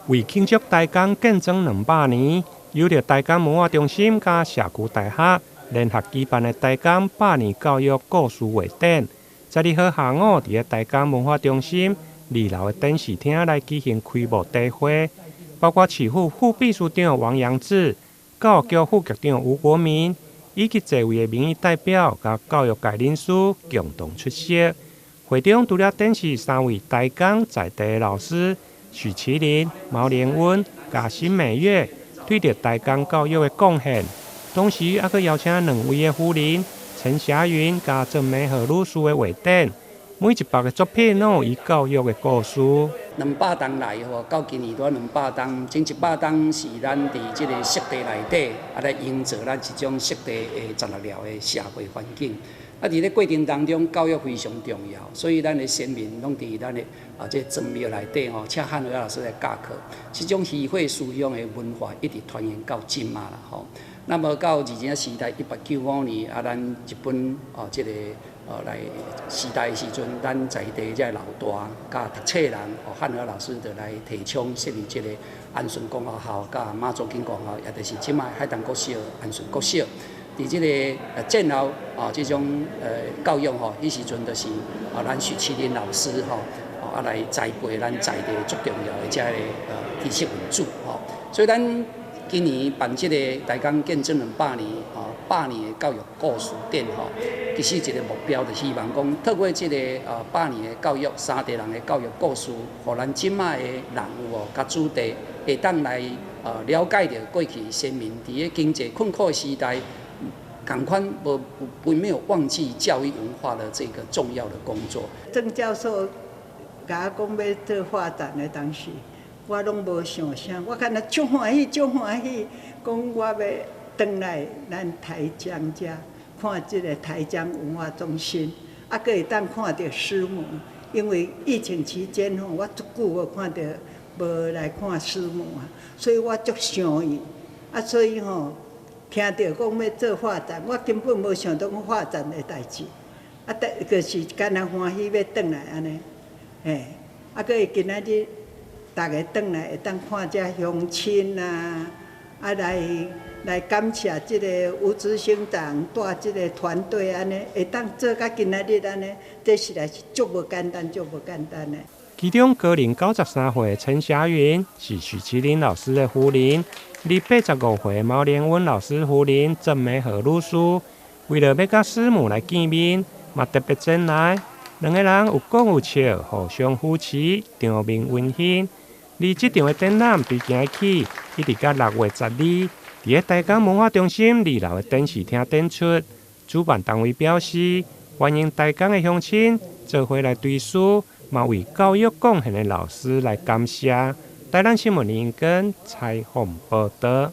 為慶祝台江建莊200年，由著台江文化中心佮社區大學聯合舉辦的台江百年教育故事畫展，12號下午佇咧台江文化中心二樓的展示廳來舉行開幕大會，包括市府副秘書長王陽志、教育局副局長吳國民，以及濟位的民意代表佮教育界人士共同出席。會中除了展示三位台江在地的老師許麒麟、毛連溫佮辛美月對著台江教育的貢獻，同時猶閣邀請兩位的夫人陳霞雲佮鄭美和女士的畫展，每一幅的作品攏有伊教育的故事。 200冬來吼，到今年拄兩百冬，前100冬是咱佇這个濕地內底，啊來營造咱這種濕地的十六寮的社會環境。啊，佇咧過程當中，教育非常重要，所以咱的先民攏佇咱的啊這個莊廟內底吼，請漢和老師來教課，這種虛歲思鄉的文化一直傳承到這馬啦吼。那麼到二戰時代，1895年啊，咱日本哦這個來時代的時陣，咱在地這个老大佮讀冊人哦，漢和老師就來提倡設立這個安順公學校佮媽祖宮公學校，也就是這馬海東國小、安順國小。佇這個戰後啊，這種教育吼，彼時陣就是啊，咱許麒麟老師吼，啊來栽培咱在地足重要的這个知識分子吼。所以咱今年辦這個台江建莊200年吼，百年的教育故事展吼，其實一個目標就希望講，透過這個百年的教育，三代人的教育故事，予咱這馬的人有無佮子弟會當來了解著過去先民佇咧經濟困苦的時代，仝款無並沒有忘記教育文化的這個重要的工作。鄭教授共我講欲做畫展的當時，我攏無想啥，我敢若足歡喜，足歡喜，講我欲轉來咱台江遮看這个台江文化中心，啊，閣會當看著師母，因為疫情期間吼，我足久無看著，無來看師母啊，所以我足想伊，啊，所以吼，聽著講欲做畫展，我根本無想著講畫展的代誌，啊，但就是敢若歡喜欲轉來按呢，嘿，啊，閣會今仔日逐家轉來會當看遮鄉親啊，啊來來感謝這个吳執行長帶這个團隊按呢，會當做到今仔日按呢，這實在是足無簡單，足無簡單的。其中高齡93歲陳霞雲是許麒麟老師的夫人，而85歲毛連溫老師夫人鄭美和女士，為了欲佮師母來見面，嘛特別前來。兩个人有講有笑，互相扶持，場面溫馨。而這場的展覽對今日起一直到6月12，佇咧台江文化中心二樓的展示廳展出。主辦單位表示，歡迎台江的鄉親做伙來追思，嘛為教育貢獻的老師來感謝。台南新聞林根採訪報導。